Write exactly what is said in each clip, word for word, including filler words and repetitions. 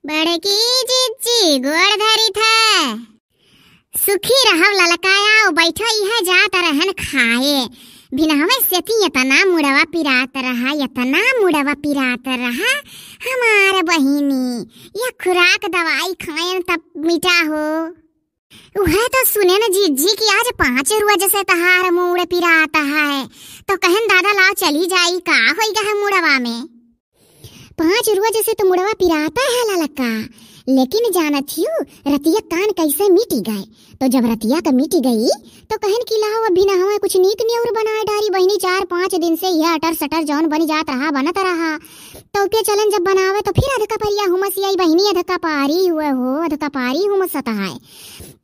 बड़की जिज्जी गोड़ धरी था। सुखी रहव ललकाया, बैठो, इहे जात रहन खाए। भिनहवे से ती एतना मुड़वा पिरात रहा, एतना मुड़वा पिरात रहा। हमार बहिनी, ये खुराक दवाई खाएन तब मिटा हो। उहे तो सुनेन जिज्जी कि आज पाँच रोज से तहार मूड़ पिरात है, तो कहन दादा लाओ चली जाई, का होई गा है मुड़वा में? पाँच रोज से तो मुड़वा पिरात है ललका, लेकिन जानत हियो रतिया कान कैसे मिटी गए। तो जब रतिया का मिटी गई तो कहन कि लाओ अभी ना हमें कुछ नीक निउर बनाए डारी बहिनी, चार पाँच दिन से यह अटर सटर जौन बनी जात रहा बनत रहा, तो के चलन जब बनावे तो फिर अधका परिया हुमस आई बहिनी, अधका पारी हुए हो, अधका पारी हुमसत है।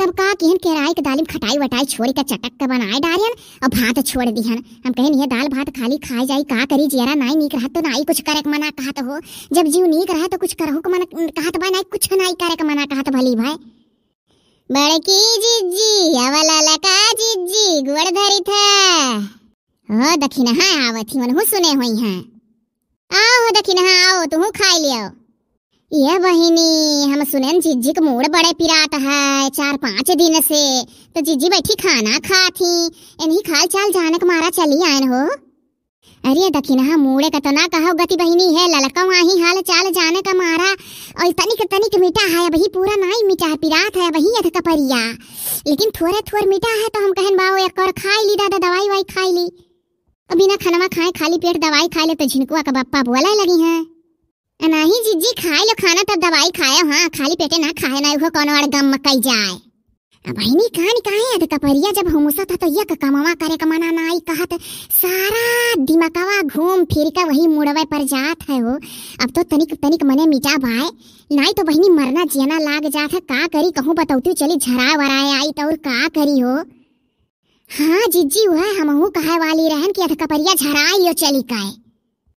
तब का किहन केराई के दालिम खटाई वटाई छोड़ के चटक के बनाए डारियन और भात छोड़ दिहन। हम कहन ये दाल भात खाली खाए जाई, का करी, जियरा नाई नीक रहत तो नाई कुछ करे के मना कहत हो, जब जीव नीक रहे तो कुछ करहु के मन कहत बा, नाई कुछ नाई करे के मना कहत भली भाई। बड़की जिज्जी, अवला लका जिज्जी, गोड़ धरी था। ओ दखिनहा आवत ही, मनहु सुने होई हैं। आओ हो दखिनहा, आओ, तुहू खाई लियो। ये बहिनी, हम सुनेन जिज्जी के मूड़ बड़े पिरात है चार पाँच दिन से, तो जिज्जी बैठी खाना खात ही, इन्हीं खाल चाल जाने के मारा चली आयन हो। अरे दखिनहा, मूड़े का तो ना कहो गति बहिनी है, ललका वहीं हाल चाल जाने का मारा, और तनिक तनिक मिटा है, अबही पूरा नाई मिटा है, पिरात है अबही अध कपरिया, लेकिन थोरे थोर मिटा है, तो हम कहन बाओ एक और खाई ली दादा, दवाई वाई खाई ली। अब बिना खानवा खाए खाली पेट दवाई खाए ले तो झिनकुआ का बप्पा बोले लगी हैं। अ, नाही जिज्जी, खाए लो खाना तब दवाई खाए, हाँ, खाली पेटे ना खाए ना, उहो कौनो अड़ गम मकई जाए। अब बहिनी कान काहे अध कपरिया जब हुमुसत है तो यक कमवा करे का मना नाई कहत, सारा दिमागवा घूम फिर के वही मुड़वे पर जात है हो। अब तो तनिक तनिक मने मिटा बाय, नाई तो बहिनी मरना जियना लाग जात है, का करी कहूँ बतौती चली झरा वराए आई तो और का करी हो। हाँ जिज्जी, वह हमहू कहे वाली रहन कि अध कपरिया झराइयो चली काए।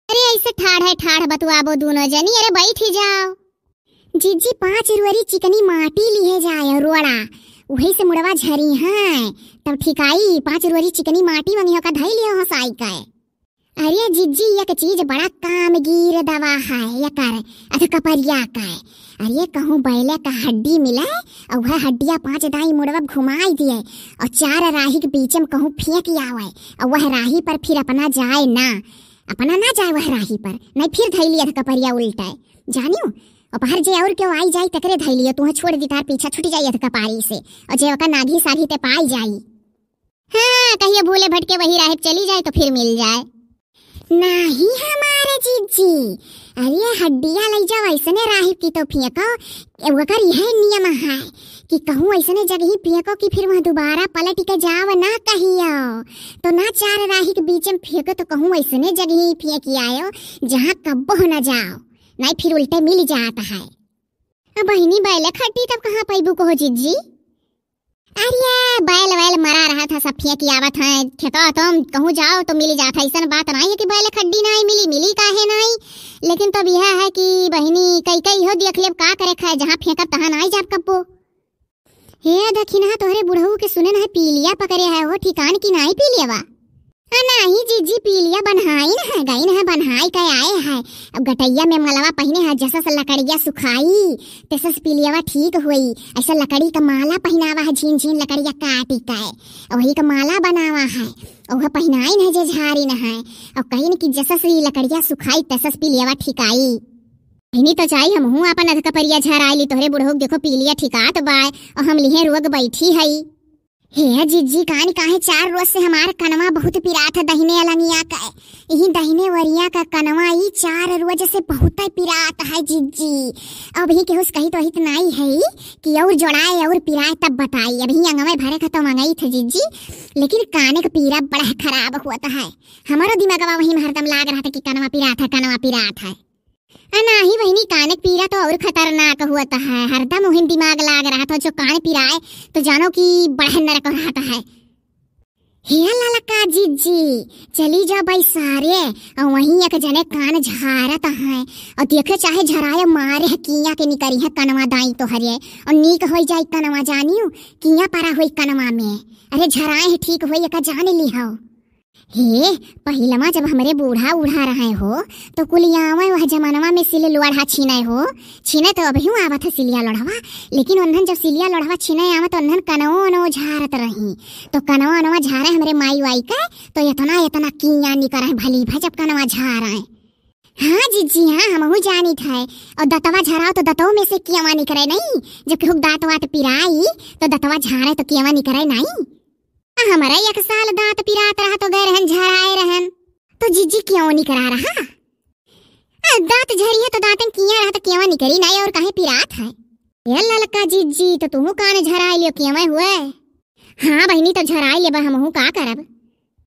अरे ऐसे ठाढ़ है ठाढ़ बतुआबो दूनो जनी, अरे बैठी जाओ। जिज्जी पाँच रुअरी चिकनी माटी लिहे जाए और रोड़ा, वही से मुड़वा झरी है, तब ठिकाई पाँच रुअरी चिकनी माटी मंगी हो का धई लिहो हंसाई काए। अरे जिज्जी एक चीज बड़ा कामगीर दवा है यकर, अध कपरिया काए। अरे कहूँ बैले का हड्डी मिले और वह हड्डिया पाँच दाई मुड़वा घुमाई दिए और चार राही के बीच में कहूँ फेंक आवे और वह राही पर फिर अपना जाए ना, अपना ना जाए वह राही पर, नहीं फिर धैली अध कपरिया उल्टाए। जानियो, और बाहर जे और क्यों आई जाए तकरे धैलियो, तुह छोड़ दी तार पीछा छूट जाए अध कपारी से, और जे ओका नाघी साघी ते पाई जाई। हाँ, कहियो भूले भटके वही राहे चली जाए तो फिर मिल जाए। नाही हमारे जिज्जी, अरे हड्डिया लई जाओ ऐसने राही की तो फेंको, ए, वकर यह नियम है कि कहूँ ऐसने जगह ही फेंको कि फिर वह दोबारा पलट के जाओ ना कहियो, तो ना चार राही के बीच में फेंको तो कहूँ ऐसने जगह ही फेंक आयो जहाँ कब्बो न जाओ, नहीं फिर उल्टे मिल जाता है। अब बहिनी बैले खट्टी तब कहाँ पैबू कहो जिज्जी? अरे बैल वैल मरा रहा था, सब फेंक आवत है खेतवा, तुम कहूँ जाओ तो मिली जात है। ऐसन बात नाई है कि बैल खड्डी नाई मिली, मिली काहे नाई। लेकिन तब यह है कि बहिनी कई कई हो देख लेब का करे खाए, जहाँ फेंकब तहाँ नाई जाब कब्बो। हे दखिनहा, तोहरे बुढ़ऊ के सुने न है पीलिया पकड़े है हो, ठिकान की नाई पीलिया बा? आ नाही जिज्जी, पीलिया बन्हाई न है, गई न है बन्हाई के आए है। अब गटैया में मलवा पहिने है, जसस लकड़िया सुखाई तसस पीलियावा ठीक होई। ऐसा लकड़ी का माला पहिनावा है, झीन झीन लकड़िया काटी के, और वही का माला बनावा है, और वह पहिनाई न है जे झारी न है, और कहीं न कि जसस ई लकड़िया सुखाई तसस पीलियावा ठिकाई। इन्हीं तो चाही हमहू आपन अध कपरिया झराई ली, तोहरे बुढ़ऊ के देखो पीलिया ठिकात बाय, और हम लिहे रोग बैठी हई। हे जिज्जी, कान काहे चार रोज से हमार कनवा बहुत पिरात है दहिने अलंगिया का। यही दहिने वरिया का कनवा ई चार रोज से बहुत पिरात है जिज्जी। अब ही केहू से कही तो हित नाई है कि और जोड़ाए और पिराए तब बताई। अभी अंगवे भरे का तो मंगाई थे जिज्जी, लेकिन काने का पीरा बड़ा खराब होता है। हमारो दिमागवा वही में हरदम लाग रहा था कि कनवा पिरात है, कनवा पिरात है। आ नाही बहिनी, कानक पीरा तो और खतरनाक होत है, हरदम उहिन दिमाग लाग रहत हो, जो कान पिराए तो जानो कि बड़ा नरक रहत है। हे ललका जिज्जी, चली जा बैसारे, और वहीं एक जने कान झारत है, और देखे चाहे झराए मारे है किया के निकरी है कनवा दाई तोहरे, और नीक होई जाई कनवा जानियो, किया परा होई कनवा में। अरे झराए है ठीक होई, एका जान लिहो। हे, पहिलवा जब हमरे बूढ़ा उढ़ा रहे हो, तो कुल आवे वह जमानवा में सिल लोढ़ा छीने हो। छीने तो अबहियों आवत है सिलिया लोढ़वा, लेकिन ओन्हन जब सिलिया लोढ़वा छीने आवत, ओन्हन कनवो ओनवो झारत रही। तो कनवा ओनवा झारे हमरे माई वाई के, तो एतना एतना किया निकरे भली भा जब कनवा झारे। हाँ जिज्जी, हाँ, हमहू जानित है। और दतवा झराओ तो दतवो में से कियवा निकरे नहीं, जब केहू के दाँत वात पिराई तो दतवा झारे तो कियवा निकरे नहीं। आ, हमरे एक साल दाँत पिरात रहा तो गए रहन झराए रहन, तो जिज्जी कियवा निकरा रहा? आ, दाँत झरी है तो दाँतन किया रहा तो कियवा निकरी नहीं और काहे पिरात है? ए ललका जिज्जी, तो तुहू कान झराए लियो कियवा हुए? हाँ बहिनी, तो झराए लेबा, हमहू का करब?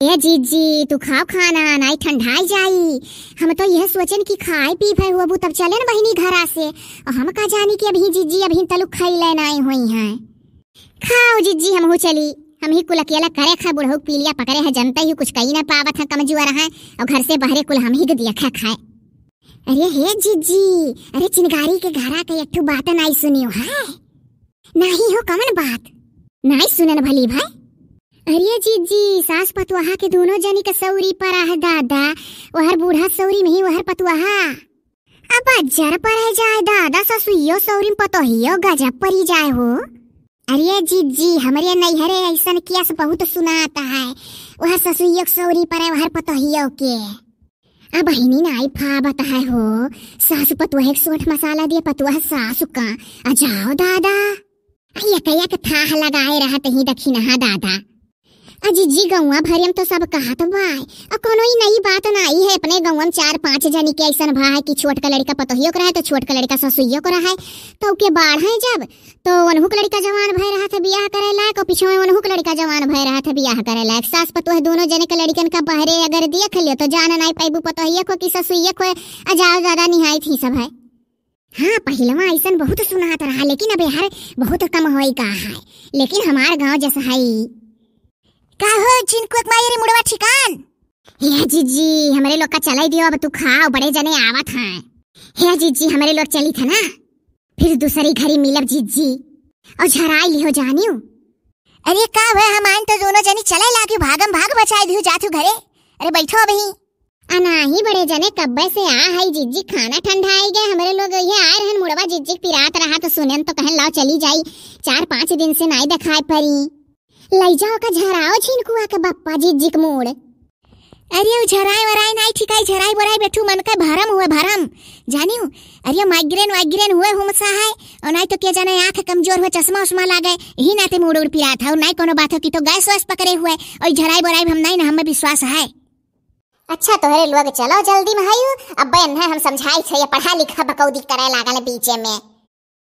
ए जिज्जी, तू खाओ खाना, नाई ठंडाई जाई। हम तो यह सोचन कि खाए पी भय होबू तब चले न बहिनी घरा से। और हम का जानी कि अबही जिज्जी अबही तलुक खइले नाई होई हैं। खाओ जिज्जी, हमहू चली। हमही कुल अकेला करे खा, बुढ़ऊ पीलिया पकड़े है, जनते ही कुछ कही ना पावत है, कमजोर है, और घर से बहरे कुल हमही के दिया खा खाए। अरे हे जिज्जी, अरे चिनगारी के घरा के एक ठो बात नाई सुनियो है? नाही हो, कवन बात? नाही सुनन भली भाई। अरे जिज्जी, सास पतुआहा के दोनों जनी के सौरी परा है दादा, ओहर बूढ़ा सौरी में ही ओहर पतुआहा। अब बज्जर परे जाए दादा, ससुइयो सौरी में पतोहियो गजब परी जाए हो। अरे जिज्जी, हमरे नैहरे ऐसन केस बहुत सुनात है, ओहर ससुइयो के सौरी परे ओहर पतोहियो के। अब बहिनी नाई फाबत है हो, सासु पतुआ एक सोठ मसाला दिए, पतुआ सासु का। आ जाओ दादा, आ एक एक थाह लगाए रहत ही दखिनहा दादा। आ जिज्जी, गौवा भरे में तो सब कहत बाय, आ कोनो ई नई बात नाई है। अपने गौवा में चार पाँच जनी के ऐसन भा है कि छोट का लड़का पतोहियो के रहे तो छोट का लड़का ससुइयो के रहे, तो के बाढ़ है जब तो ओनहू के लड़का जवान भय रहत है बियाह करे लायक, और पीछे में ओनहू के लड़का जवान भय रहत है बियाह करे लायक। सास पतोह दोनों जने के लड़कन का बहरे अगर देख लियो तो जान नाई पैबू पतोहिए को कि ससुइए को। आ जाओ दादा, निहाई थी सब है। हाँ, पहिलवा ऐसन बहुत सुनात रहा, लेकिन अब यार बहुत कम होई का है, लेकिन हमार गाँव जैसा है। का हो चिनकुआ के माई, रे मुड़वा ठिकान? हे जिज्जी, हमरे लोग का चलाई दियो, अब तू खाओ, बड़े जने आवत हैं। हे जिज्जी, हमरे लोग चली था ना, फिर दूसरी घरी मिलब जिज्जी। और झराई लिहो जानियो। अरे का भय, हम आइन तो दोनों जनी चले लागी, भागम भाग बचाई दियो जातू घरे। अरे बैठो अबही। अनाही बड़े जने कब्बे से आ है जिज्जी, खाना ठंडाई गए, हमरे लोग ये आए रहन मुड़वा जिज्जी पिरात रहा तो सुनन तो कहन लाओ चली जाई, चार पाँच दिन से नाई देखाए परी। लई जाओ का झराओ छिनकुआ के बप्पा जिज्जी के मूड़। अरे उ झराए वराए नाई ठिकाई, झराई बोराई बेठू मन का भरम हुए भरम, जानियो। अरे माइग्रेन वाइग्रेन हुए हुमसा है, और नाई तो क्या जाने आँख कमजोर हुए, चश्मा उश्मा लागे, यही नाते मूड़ उड़ पिरात है, और नाई कोनो बात हो कि तो गैस वैस पकड़े हुए, और झराई बोराई हम नाई ना, हमें विश्वास है। अच्छा तोहरे लोग चलो जल्दी में आयु, अब बहन है हम समझाई छे, ये पढ़ा लिखा बकौदी करे लागल बीचे में।